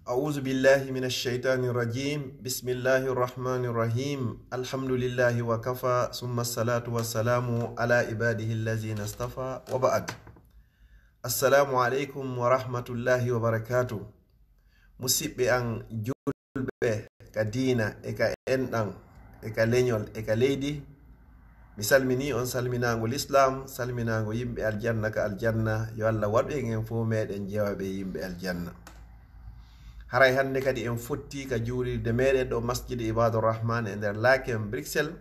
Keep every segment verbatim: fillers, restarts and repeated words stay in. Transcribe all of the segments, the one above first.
أعوذ بالله من الشيطان الرجيم. بسم الله الرحمن الرحيم. الحمد لله وكفى، ثم الصلاة والسلام على عباده الذين اصطفى، وبعد. السلام عليكم ورحمة الله وبركاته. Musidɓe an julɓe ka diina e ka enɗan e ka leñol e ka leydi, mi salmini on salminaango lislaam, salminaango yimɓe aljanna ka aljanna. Yo Allah waɗu en en fof meɗen jeewaɓe yimɓe aljanna. Haray hannde kadi en fotti ka juulirde meɗen ɗo Masjid Ibadur Rahman e nder Laken Bruxelles,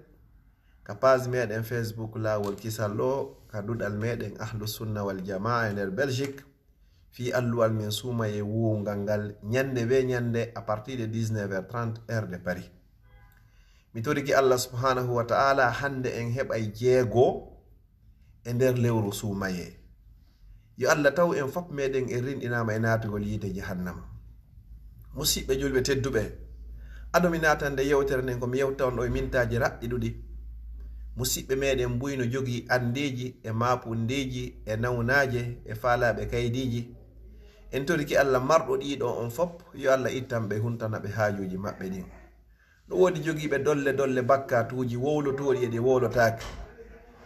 ka page meɗen Facebook Laawol Kisal ɗo, ka duɗal meɗen Ahlu Sunna wal Jamaa e nder Belgique, fii alluwal men suumayee wuurngal ngal, ñannde bee ñannde, à partir de dix-neuf heures trente, heure de Paris. Mi torike Allah subhaanahu wa ta'ala, hannde en heɓay jeego e nder lewru suumayee. Yo Allah taw en fof meɗen en rinɗinaama e naatugol yiite jahannama. Musidɓe julɓe tedduɓe, ado mi naatande yewtere nden, ko mi yewta on ɗo e mintaaji raɓɓiɗuɗi. Musidɓe meɗen buy no jogii anndeeji e maapundeeji e nawnaaje e faalaaɓe kaydiiji. En torike Allah marɗo ɗiɗo on fof, yo Allah ittan ɓe, huntana ɓe haajuuji maɓɓe ɗin. No woodi jogiiɓe dolle dolle bakkatuuji wowlotooɗi e ɗi wowlotaake.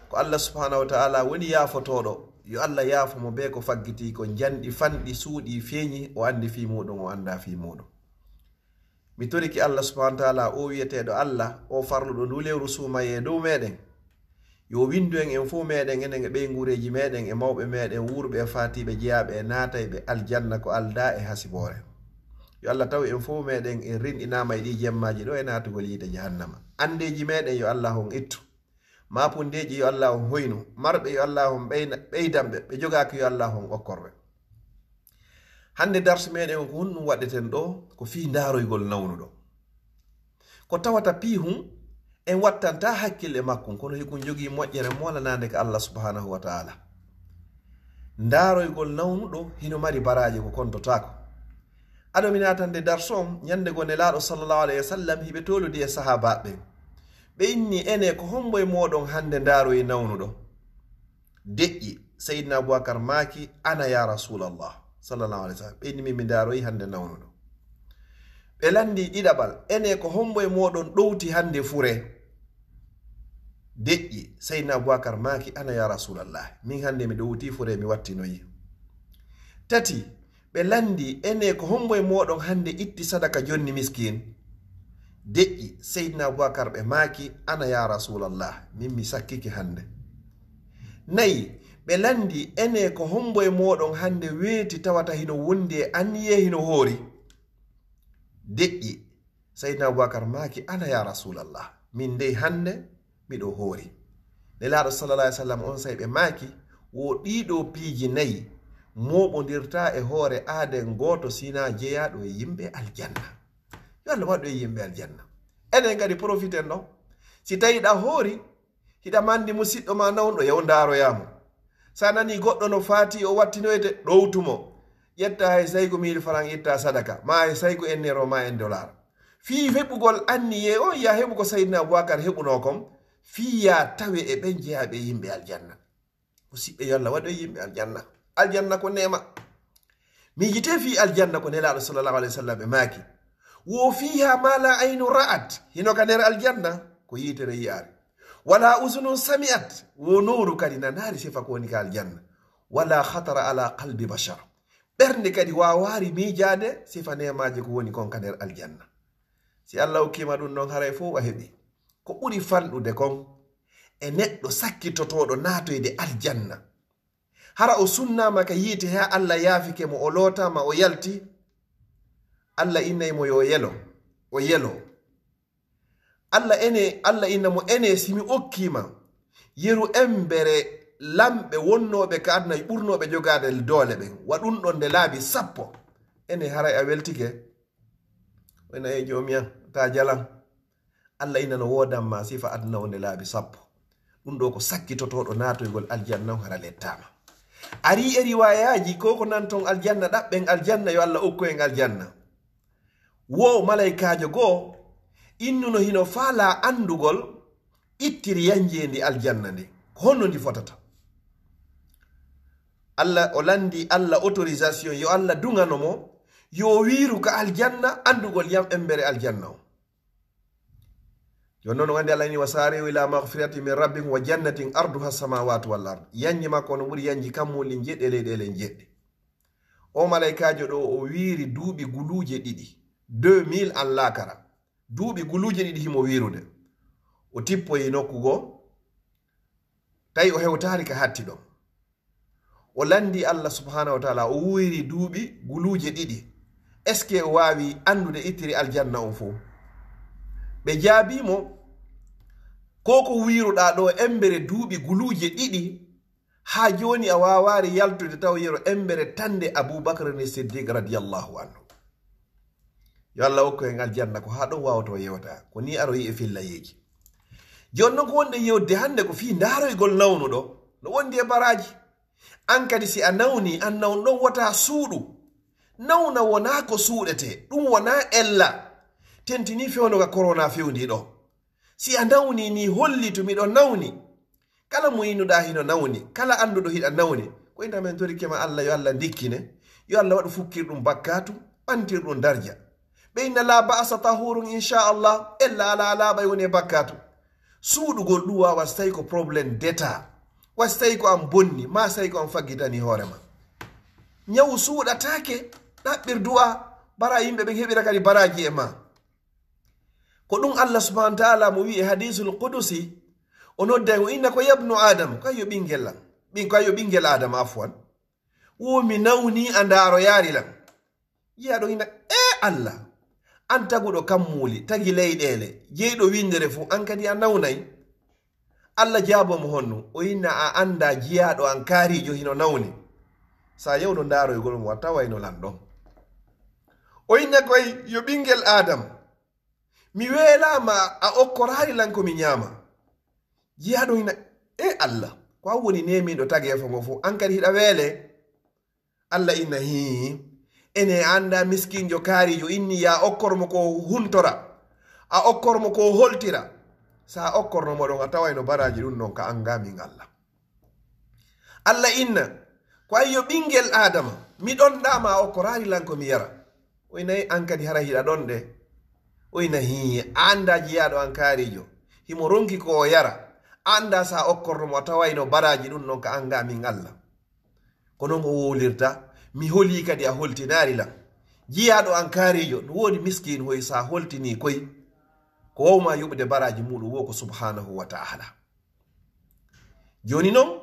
Ko Allah subhaanahu wa ta'ala woni yaafotooɗo. Yo Allah yaafo mo bee ko faggiti ko njanɗi fanɗi suuɗi feeñi, o anndi fii muuɗum, o anndaa fii muuɗum. Mi torike Allah subhaanahu wa ta'ala, o wi'eteeɗo Allah, o farluɗo ndu lewru suumayee dow meɗen. Yo winndu en en fof meɗen, enen e ɓeynguureeji meɗen e mawɓe meɗen, wuurɓe e faatiiɓe, jeyaaɓe e naatayɓe aljanna ko aldaa e hasiboore. Yo Allah taw en fof meɗen en rinɗinaama e ɗii jemmaaji ɗo e naatugol yiite jahannama. Anndeeji meɗen yo Allah on ittu. Maapundeeji yo Allah on hoynu. Marɓe yo Allah on ɓeyna-, ɓeydan ɓe. Ɓe jogaaki yo Allah on okkor ɓe. Hannde darsu meɗen on ko honɗum waɗeten ɗo? Ko fii ndaaroygol nawnuɗo. Ko tawata piihun en wattantaa hakkille makkun, kono hikun jogii moƴƴere moolanaande ka Allah subhaanahu wa ta'ala. Ndaaroygol nawnuɗo hino mari baraaji ko kontotaako. Ado mi naatande darsu on, ñannde goo Nelaaɗo sallallahu alayhi wa sallam hiɓe toolodi e sahaabaaɓe ɓen. Ɓe inni, ene ko hombo e mooɗon hannde ndaaroyi nawnuɗo? Deƴƴi, Seydina Abubakar maaki, "Ana ya Rasulallah," sallallahu alayhi wa sallam. Ɓe inni, "Min mi ndaaroyi hannde nawnuɗo." Ɓe lanndi ɗiɗaɓal, "Ene ko hombo e mooɗon ɗowti hannde fure?" Deƴƴi, Seydina Abubakar maaki, "Ana ya Rasulallah, min hannde mi ɗowti fure, mi wattinoyi." Tati, ɓe lanndi, "Ene ko hombo e mooɗon hannde itti sadaka jonni miskin?" Deƴƴi, Seydina Abubakar ɓe maaki, "Ana ya Rasulallah, min mi sakkike hannde." Nayi, ɓe lanndi, "Ene ko hombo e mooɗon hannde weeti tawata hino wondi e anniyee hino hoori?" Deƴƴi, Seydina Abubakar maaki, "Ana ya Rasulallah, min dey hannde miɗo hoori." Nelaaɗo sallallahu alayhi wa sallam on say ɓe maaki, "Wo ɗiɗo piiji nayi mooɓondirta e hoore aaden gooto sina jeyaaɗo e yimɓe aljanna." Yo Allah waɗu e yimɓe aljanna. Enen kadi profiten ɗon. Si tawi ɗa hoori, hiɗa mandi musiɗɗo ma nawnuɗo, yaw ndaaroyaa mo. Sa nani goɗɗo no faati o wattinoyte, ɗowtu mo. Ƴetta hay say ko mille francs itta sadaka, ma hay say ko en euro ma en dollar. Fii heɓugol anniyee on, ya heɓu ko Sayyidina Abubakar heɓunoo kon, fii ya tawe e ɓen jeyaaɓe e yimɓe aljanna. Musiɗɓe, yo Allah waɗu e yimɓe aljanna. Aljanna ko neema. Miijitee fii aljanna ko Nelaaɗo sallallahu alayhi wa sallam ɓe maaki, "Wo fiiha ma la aynu ra'at," hino ka nder aljanna ko yiitere yi'aari. "Wala uzunun sami'at," wo nowru kadi nanaari sifa ko woni ka aljanna. "Wala khatara ala qalbi bashar," ɓernde kadi waawaari miijaade sifa neemaaje ko woni kon ka nder aljanna. Si Allah okkiima ɗum ɗon, haray fof a heɓi. Ko ɓuri fanɗude kon e neɗɗo sakkitotooɗo naatoyde aljanna. Hara o sunnaama ka yiite haa Allah yaafike mo, o lootaama, o yalti. Allah innay mo yo yelo, o yelo. Allah ene, Allah inna mo, ene si mi okkiima yeru embere lamɓe wonnooɓe ka aduna, ɓurnooɓe jogaade doole ɓen, wa ɗum ɗon nde laabi sappo. Ene haray a weltike? Wena e joomi an, ta jalan. Allah ina no woodan ma sifa aduna o nde laabi sappo. Ɗum ɗo ko sakkitotooɗo naatoygol aljanna on hara lettaama. Ari e riwaayaaji ko ko nan ton aljanna, ɗaɓɓen aljanna, yo Allah okku en aljanna. Wo malaykaajo goo innuno hino faalaa anndugol ittiri yanjeendi aljanna ndi. Ko honno ndi fotata? Allah, o lanndi Allah autorisation, yo Allah duŋano mo, Yo wiiru ka aljanna, anndugol yam embere aljanna o. Jooni noon, wonde Allah ni, "Wa saari'u ila maghfiratin min rabbikum wa jannatin arduha samawati wal ard." Yanji makko no ɓuri yanji kammuuli ɗin jeɗɗi e leyɗeele ɗen jeɗɗi. O malaykaajo ɗo, o wiiri duuɓi guluuje ɗiɗi, deux mille an laakara. Duuɓi guluuje ɗiɗi himo wiirude. O tippoyi nokku goo, tawi o hewtaali ka hatti ɗon. O lanndi Allah subhanahu wa taala, o wiiri duuɓi guluuje ɗiɗi. Est-ce que o waawi anndude ittiri aljanna on fof? Ɓe jaabii mo, ko ko wiiruɗaa ɗo embere duuɓi guluuje ɗiɗi, haa jooni a waawaari yaltude taw yero embere tande Abubakar ni Siddiq radiyallahu anhu. Yo Allah okku en aljanna ko haa ɗon waawata yewta. Ko ni aroyi e fillayeeji. Jooni noon ko wonde yewde hannde ko fii ndaaroygol nawnuɗo. No wondi e baraaji. An kadi si a nawni, an nawnuɗo wota suuɗu. Nawna wonaa ko suuɗetee. Ɗum wonaa ella. Tentini fewndo ka korona fewndi ɗo. Si a nawni ni hollitu miɗo nawni. Kala mo innuɗaa hino nawni, kala annduɗo hiɗa nawni, ko inna men torike ma Allah, yo Allah ndikkine, yo Allah waɗu fukkirɗum bakkaatu, ɓantirɗum darja. Ɓe inna la ba'asa tahurun inchallah, ella alaa alaa ɓay woni e bakkaatu. Suuɗugol ɗum waawa so tawi ko problème d'état, wa so tawi ko an bonni, ma so tawi ko an faggitani hoore ma. Ñawu suuɗataake, ɗaɓɓir du'a, bara yimɓe ɓen heɓira kadi baraaji e ma. Ko ɗum Allah subhanahu wa taala mo wi'i e hadisul qudusi, o nodda o inna ko yabnu Adam, ko yo ɓingel lan. Ɓin ko yo ɓingel Adam afwan. Wo mi nawni a ndaaroyaari lan. Jiya ɗo inna, e Allah, an taguɗo kammuuli, tagi leyɗeele, jeyɗo windere fuu, an kadi a nawnay. Allah jaabo mo honno, o inna a annda jiyaaɗo an kaariijo hino nawni. Sa yewno ndaaroygol mo a tawayno lan ɗon. O inna koy yo ɓingel Adam. Mi weelaama a okkoraali lan ko mi ñaama. Jiyaaɗo ina, e Allah, ko an woni neemiiɗo tageefo ngo fof, an kadi hiɗa weele. Allah ina hii. Ene annda miskinjo kaarijo inni ya okkor mo ko huntora. A okkor mo ko holtira. Sa okkorno mo ɗon a tawayno baraaji ɗum non ka an ga min Allah. Allah inna, ko ay yo ɓingel Aadama, mi ɗon ɗa ma okkoraali lan ko mi yara. O ina an kadi hara hiɗa ɗon ɗe. O ina hii, annda jiyaaɗo an kaarijo. Himo ronki ko o yara. Annda sa okkorno mo a tawayno baraaji ɗum non ka an ga min Allah. Ko non o wowlirta, mi holi kadi a holtinaali lan. Jiyaaɗo an kaarijo, no woodi miskin hoy sa holtini koy. Ko wawma yuɓde baraaji muɗum wo ko subhanahu wa ta'ala. Jooni non,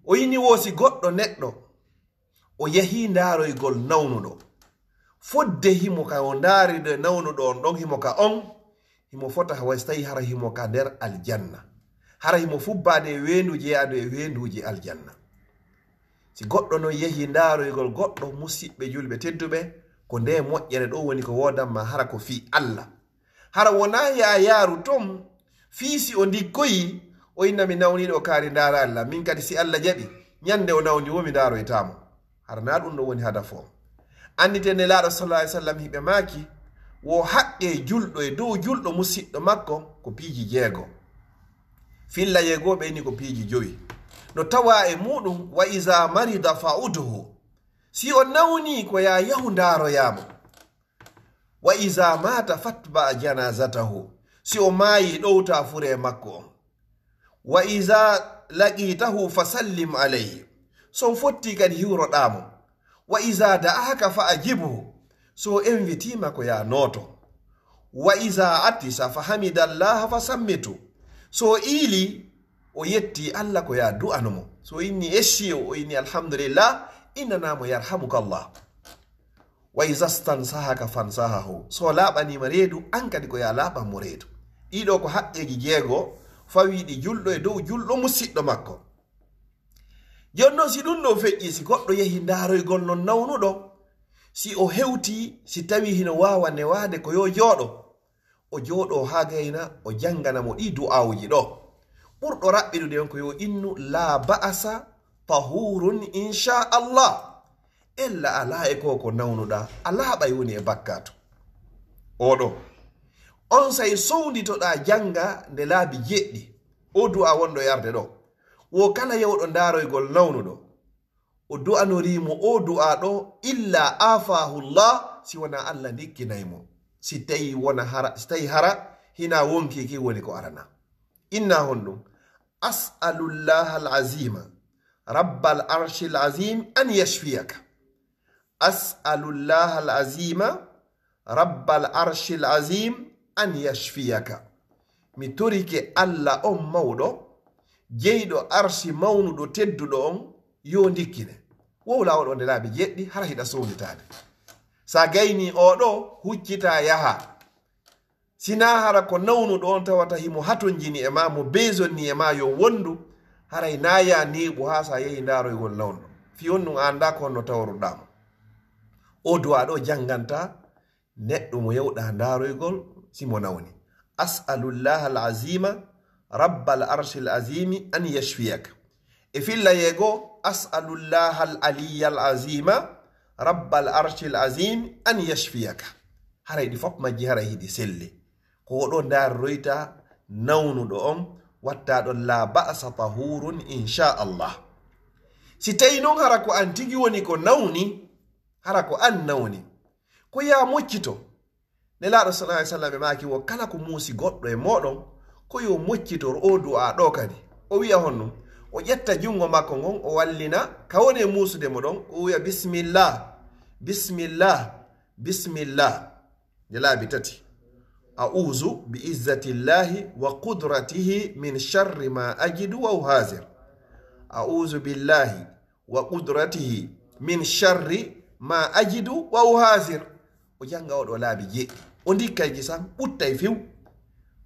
o ini wo si goɗɗo neɗɗo, o yahii ndaaroygol nawnuɗo. Fodde himo ka o ndaaride nawnuɗo on ɗon himo ka on, himo fota hay so tawi hara himo ka nder aljanna. Hara himo fubbaade e weendu jeyaadu e weenduuji aljanna. Si goɗɗo non yahii ndaaroygol goɗɗo, musiɓɓe julɓe tedduɓe, ko nde moƴƴere ɗo woni ko woodanma hara ko fii Allah. Hara wonaa yaayaaru ton, fii si o ndikkoyi, o inna mi nawniiɗo o kaari ndaaraali lan. Min kadi si Allah jaɓi, ñande o nawni wo mi ndaaroytaamo. Hara naa ɗum ɗo woni hadaf o. Anndite Nelaaɗo sallallahu alaihi wasallam hiɓe maaki, wo haqqe julɗo e dow julɗo musiɗɗo makko ko piiji jeego. Filla yeegooɓe ini ko piiji jowi. No tawa e muɗum, wa iza marida fa udhu. Si o nawni ko ya yahu ndaaroyaamo. Wa iza mata fatba janazatahu. Si o maayi ɗowta fure makko on. Wa iza laqitahu fa sallim alayhi. So on fotti kadi hiwroɗaamo. Wa iza da'aka fa ajibhu. So o envitiima ko ya nooto. Wa iza atisa fa hamidallaha fa sammitu. So o iili o yetti Allah ko ya du'ano mo. So o inni ecci o inni alhamdulillah, innanamo yarhamukallah. Wa iza stansahaka fansahahu. So laaɓaniima reedu, an kadi ko ya laaɓan mo reedu. Ɗiɗo ko haqqeeji jeego fawiiɗi julɗo e dow julɗo musiɗɗo makko. Jooni non si ɗum ɗo feƴƴi, si goɗɗo yehi ndaaroygol non nawnuɗo, si o hewti, si tawi hino waawa newaade ko yo jooɗo, o jooɗo haa gayna, o janngana mo ɗi du'aawuji ɗo. Ɓurɗo raɓɓiɗude on ko yo innu, la ba'asa, tahurun, insha Allah. Ella alaa e ko ko nawnuɗaa, a laaɓay woni e bakkaatu. Oɗo. On say sownditoɗaa jannga nde laabi jeɗɗi. O du'a wonɗo yarde ɗo. Wo kala yewɗo ndaaroygol nawnuɗo. O du'anorii mo o du'aa ɗo, illa aafaahu Allah, si wonaa Allah ndikkinay mo. Si tawi wona hara, si tawi hara, hinaa wonkii ki woni ko arana. Inna honɗum? As'alullaha al-azima, rabbal arshil azim, an yashfiyaka. As'alullaha al-azima, rabbal arshil azim, an yashfiyaka. Mi torike Allah on mawɗo, jeyɗo arshi mawnuɗo tedduɗo on, yo ndikkine. Wowla oɗo nde laabi jeɗɗi, hara hiɗa sownitaade. Sa gayni oɗo, huccita yaha. Sinaa hara ko nawnuɗo on tawata himo hatonjini e ma, mo besonni e ma yo wondu, haray naya neeɓu haa sa yehi ndaaroygol nawnuɗo. Fii on ɗum a anndaa ko honno tawruɗaa mo. O du'aa ɗo jannganta neɗɗo mo yawɗa ndaaroygol si mo nawni. As'alullaha al-azima, rabbal arshil azimi, an yashfiyaka. E filla yeego, as'alullaha al-aliyya al-azima, rabbal arshil azim, an yashfiyaka. Haray ɗi fof majji haray hiɗi selli. Ko oɗo ndaarroyta nawnuɗo on, watta ɗon la ba'sa tahurun, insha Allah. Si tawi non hara ko an tigi woni ko nawni, hara ko an nawni, ko yaa moccito. Nelaaɗo sallallahu alaihi wasallam e maaki wo kala ko muusi goɗɗo e mooɗon, ko yo moccitor o du'aa ɗo kadi. O wi'a honɗum? O ƴetta junngo makko ngon, o wallina ka woni e muusude mo ɗon, o wi'a, "Bismillah, bismillah, bismillah." Nde laabi tati. "A'uzu bi izzatillahi wa qudratihi min sharri ma ajidu wa uhazir. A'uzu billahi wa qudratihi min sharri ma ajidu wa uhazir." O jannga oɗo laabi jeɗɗi. O ndikkay kisan, ɓuttay few.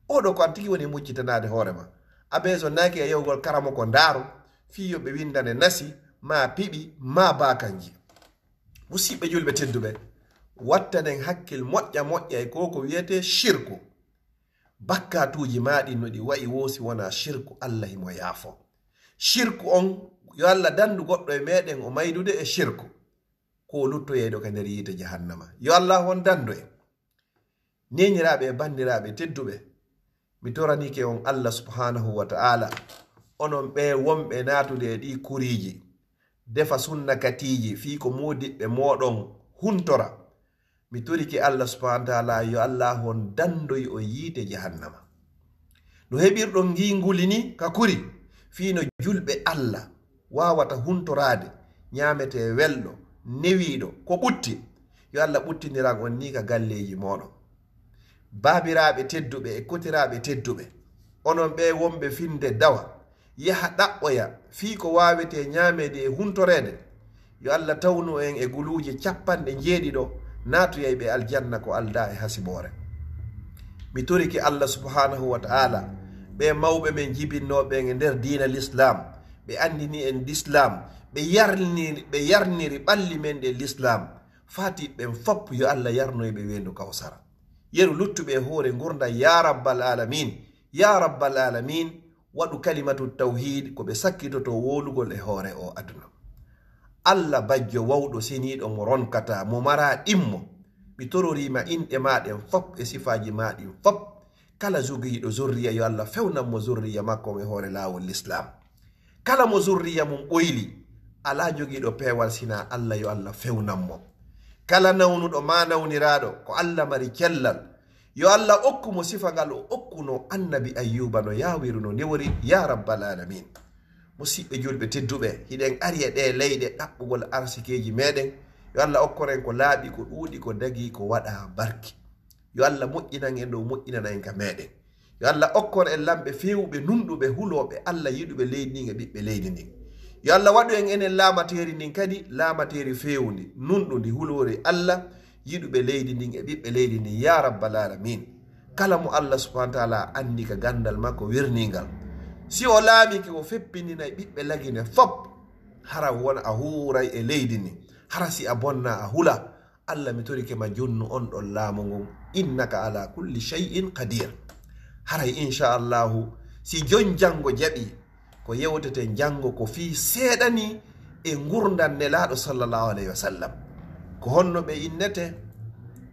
Oɗo ko an tigi woni muccitanaade hoore ma. A beso naaki e yewgol karamoko ndaaro, fii yo ɓe winndane nasi, ma piɓi, ma baakanji. Musiɓɓe julɓe tedduɓe, wattanen hakkil moƴƴa moƴƴa e ko ko wiyetee shirku. Bakkaatuuji maa ɗin no ɗi wa'i woo si wonaa shirku, Allah himo yaafo. Shirku on, yo Allah dandu goɗɗo e meɗen o maydude e shirku. Ko o luttoyayɗo ka nder yiite jahannama. Yo Allah on dandu en. Neeniraaɓe e banndiraaɓe tedduɓe, mi toranike on Allah subhanahu wa ta'ala, onon ɓe wonɓe naatude e ɗii kuriiji, defa sunna katiiji fii ko moodiɓɓe mooɗon huntora. Mi torike Allah subhanahu wa ta'ala, yo Allah on dandoy on yiite jahannama. No heɓirɗon ngii nguli ni ka kuri, fii no julɓe Allah waawata huntoraade, ñaametee welɗo, newiiɗo, ko ɓutti. Yo Allah ɓuttiniran on ni ka galleeji mooɗon. Baabiraaɓe tedduɓe e kotiraaɓe tedduɓe, onon ɓe wonɓe finde dawa, yaha ɗaɓɓoya fii ko waawetee ñaameede e huntoreede. Yo Allah tawnu en e guluuje capanɗe njeeɗiɗo, naatoyay ɓe aljanna ko aldaa e hasiboore. Mi torike Allah subhanahu wa ta'ala, ɓe mawɓe men jibinnooɓe en e nder diina Lislaam, ɓe anndini en Lislaam, ɓe yarniri, ɓe yarniri ɓalli men ɗe Lislaam. Faatiiɓe ɓen fop, yo Allah yarnoy ɓe weendu Kawsara. Yeru luttuɓe e hoore ngurndan, yaa Rabbal Aalamiin, yaa Rabbal Aalamiin, waɗu kalimatu tawhiid ko ɓe sakkitoto wowlugol e hoore o aduna. Allah bajjo wawɗo seniiɗo mo ronkataa, mo maraa ɗimmo, mi tororii ma inɗe maa ɗen fop e sifaaji maa ɗin fop. Kala jogiiɗo zurriya, yo Allah fewnan mo zurriya makko on e hoore laawol Lislaam. Kala mo zurriya mum ɓoyli, alaa jogiiɗo peewal sinaa Allah, yo Allah fewnan mo. Kala nawnuɗo maa nawniraaɗo, ko Allah mari cellal, yo Allah okku mo sifa ngal o okkuno Annabi Ayyuuba no yaawiruno newori, yaa Rabbal Aalamiin. Musiɓɓe julɓe tedduɓe, hiɗen ari e ɗee leyɗe ɗaɓɓugol arsikeeji meɗen. Yo Allah okkor en ko laaɓi, ko ɗuuɗi, ko dagii, ko waɗaa barki. Yo Allah moƴƴinan en ɗo moƴƴinana en ka meɗen. Yo Allah okkor en lamɓe feewuɓe, nunɗuɓe, hulooɓe Allah, yiɗuɓe leydi ndin e ɓiɓɓe leydi ndin. Yo Allah waɗu en enen laamateeri ndin kadi laamateeri feewundi, nunɗundi, huloori Allah, yiɗuɓe leydi ndin e ɓiɓɓe leydi ndin, yaa Rabbal Aalamiin. Kala mo Allah subhanahu wa ta'ala anndi ka ganndal makko wirningal, si o laamike o feppininay ɓiɓɓe Lagine fop, hara won a huuray e leydi ndin, hara si a bonna a hula, Allah, mi torike ma jonnu on ɗon laamu ngun. Innaka ala kulli shay'in qadir. Haray, insha Allahu, si jon janngo jaɓi, ko yewteten janngo ko fii seeɗani e ngurndan Nelaaɗo sallallahu alayhi wa sallam. Ko honno ɓe innete,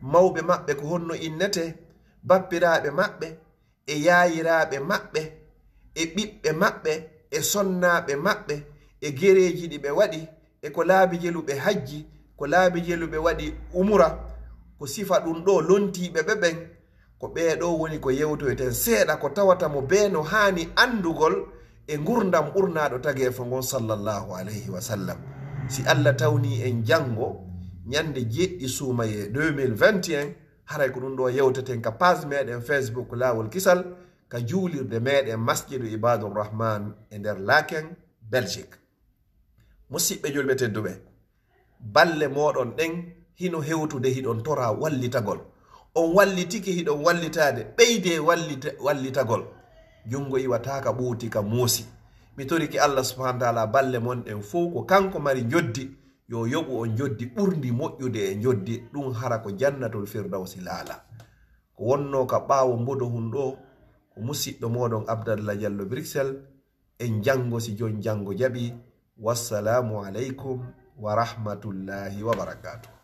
mawɓe maɓɓe ko honno innete, bappiraaɓe maɓɓe, e yaayiraaɓe maɓɓe, e ɓiɓɓe maɓɓe, e sonnaaɓe maɓɓe, e gereeji ɗi ɓe waɗi, e ko laabi jeluɓe hajji, ko laabi jeluɓe waɗi umura, ko sifa ɗum ɗo lontiiɓe ɓe ɓen, ko ɓee ɗo woni ko yewtoyten seeɗa, ko tawata mo bee no haani anndugol e ngurdam ɓurnaaɗo tageefo ngon, sallallahu alayhi wa sallam. Si Allah tawni en janngo, ñannde jeɗɗi suumayee deux mille vingt et un, haray ko ɗum ɗo yewteten ka page meɗen Facebook Laawol Kisal, ka juulirde meɗen Masjidu Ibadur Rahman e nder Laken, Belgique. Musiɓɓe julɓe tedduɓe, balle moɗon ɗen hino hewtude, hiɗon tora wallitagol. On wallitike, hiɗon wallitaade, ɓeyde wallita-, wallitagol. Junngo iwataaka ɓuuti ka muusi. Mi torike Allah subhanahu wa taala balle mon ɗen fow ko kanko mari njoddi, yo yoɓu on njoddi ɓurndi moƴƴude e njoddi, ɗum hara ko jannatul firdawsi laala. Ko wonno ka ɓaawo mbodo hun ɗo, ko musiɗɗo moɗon Abdallah Diallo Bruxelles. En janngo si jon janngo jaɓi. Wassalaamu aleykum wa rahmatullahi wa barakaatuh.